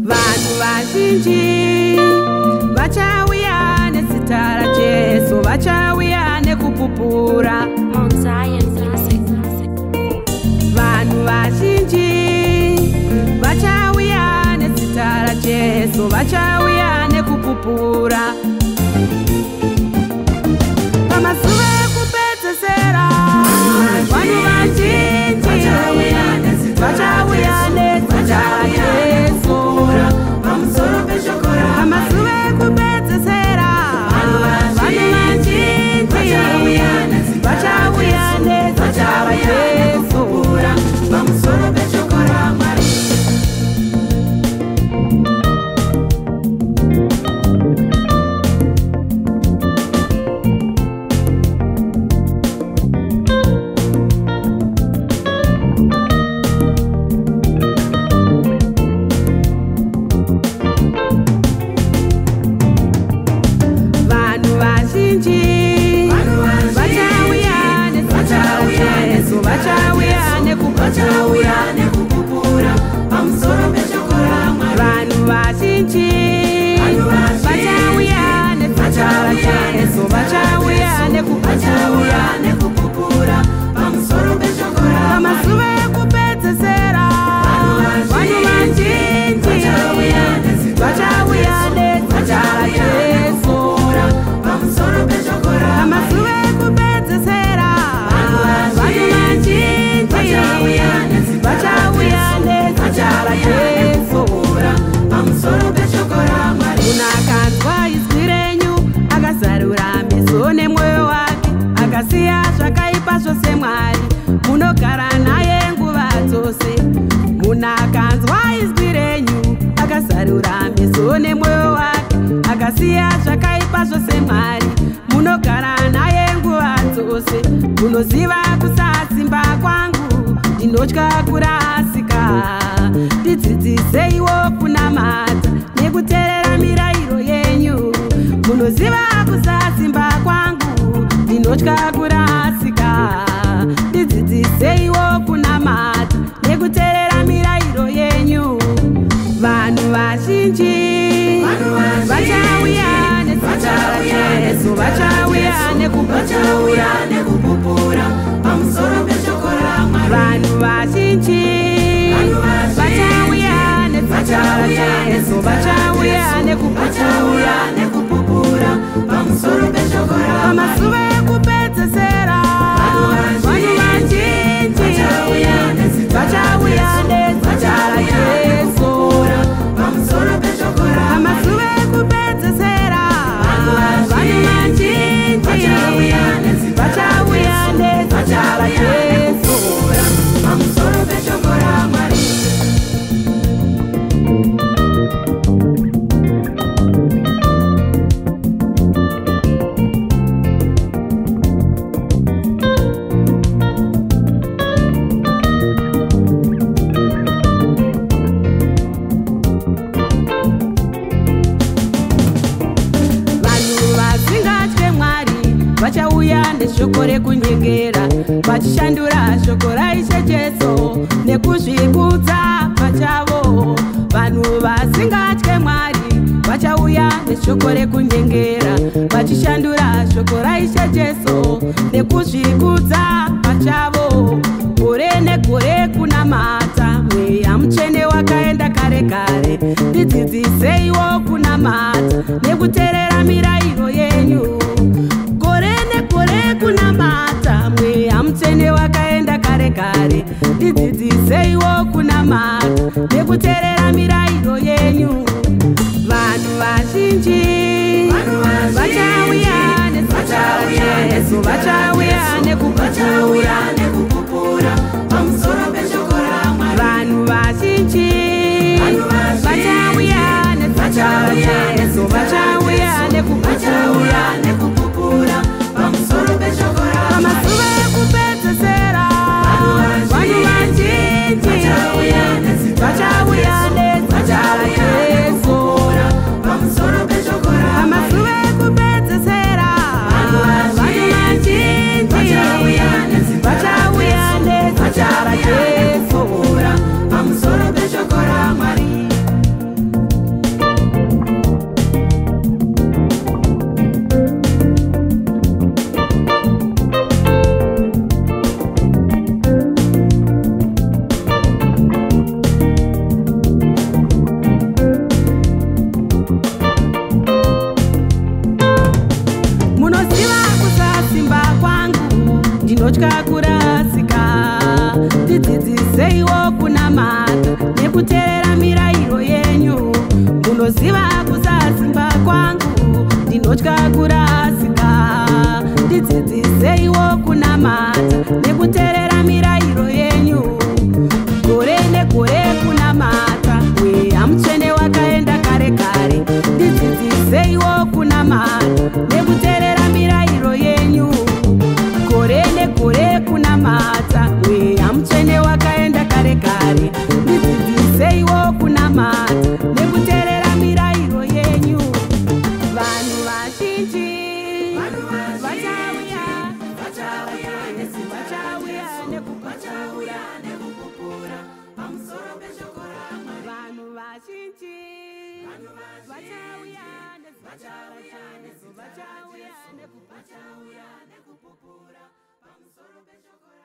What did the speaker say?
Vanhu vazhinji vachauya nezita raJesu, vachauya nekupupura. Mount Zion Music. Vanhu vazhinji vachauya nezita raJesu, vachauya nekupupura. Pamazuva ekupedzesera, vanhu vazhinji vachauya nezita raJesu. Pamazuva ekupedzesera, vanhu vazhinji vachauya nezita raJesu. Pamusoro peshoko raMwari. Vanhu vazhinji vachauya nezita raJesu, vachauya nekupupura. Nekupupura pamusoro peshoko raMwari. Vanhu vazhinji vachauya nezita raJesu, vachauya nekupupura. Nekupupura pamusoro peshoko raMwari. Pamazuva ekupedzesera, vanhu vazhinji vachauya nezita raJesu. Pamusoro peshoko raMwari. Pamazuva ekupedzesera, vanhu vazhinji vachauya nezita raJesu. Pamusoro peshoko raMwari. Munhu akanzwa izwi renyu, akazarura meso nemwoyo wake, akasiya zvakaipa zvose, Mwari munogara naye nguva dzose. Munhu akanzwa izwi renyu, akazarura meso nemwoyo wake, akasiya zvakaipa zvose, Mwari munogara naye nguva dzose. Munoziva kusasimba kwangu, ndinotya kurasika. Ndidzidziseiwo kunamata nekuteerera mirayiro yenyu. Munoziva kusasimba kwangu, ndinotya kurasika. Ndidzidziseiwo kunamata nekuteerera mirayiro yenyu. Vanhu vazhinji vachauya nezita raJesu, vachauya nekupupura. Nekupupura pamusoro peshoko raMwari. Vanhu vazhinji vachauya nezita raJesu, vachauya nekupupura. Nekupupura pamusoro peshoko raMwari. Pamazuva ekupedzesera, vanhu vazhinji vachauya nezita raJesu. Pamusoro peshoko raMwari. Pamazuva ekupedzesera, vanhu vazhinji vachauya nezita raJesu. Pamusoro peshoko raMwari. Vanhu vasingatye Mwari vachauya neshoko rekunyengera, vachishandura shoko raIshe Jesu nekuzvikudza pachavo. Vanhu vasingatye Mwari vachauya neshoko rekunyengera, vachishandura shoko raIshe Jesu nekuzvikudza pachavo. Gore negore kunamata, Mweya Mutsvene wakaenda kare kare. Ndidzidziseiwo kunamata nekuteerera mirayiro yenyu. Gore negore kunamata, Mweya Mutsvene wakaenda kare kare. Ndidzidziseiwo kunamata nekuteerera mirayiro yenyu. Vanhu vazhinji vachauya nezita raJesu, vachauya nekupupura. Nekupupura pamusoro peshoko raMwari. Vanhu vazhinji vachauya nezita raJesu, vachauya nekupupura. Nekupupura pamusoro peshoko raMwari. Pamazuva ekupedzesera, vanhu vazhinji vachauya nezita raJesu. Pamusoro peshoko raMwari. Pamazuva ekupedzesera, vanhu vazhinji vachauya. Ndinoziva kusasimba kwangu, ndinotya kurasika. Ndidzidziseiwo kunamata nekuteerera mirayiro yenyu, gore negore kunamata. Mweya Mutsvene wakaenda kare kare. Ndidzidziseiwo kunamata nekuteerera mirayiro yenyu, gore negore kunamata. Mweya Mutsvene wakaenda kare kare. Ndidzidziseiwo kunamata nekuteerera mirayiro yenyu. Vanhu vazhinji vachauya, Vachauya nezita vachauya raJesu, nekupupura. Vachauya nekupupura pamusoro peshoko raMwari. Vanhu vazhinji vachauya nezita Vachauya raJesu, nezita vachauya raJesu, nekupupura. Vachauya nekupupura pamusoro peshoko raMwari.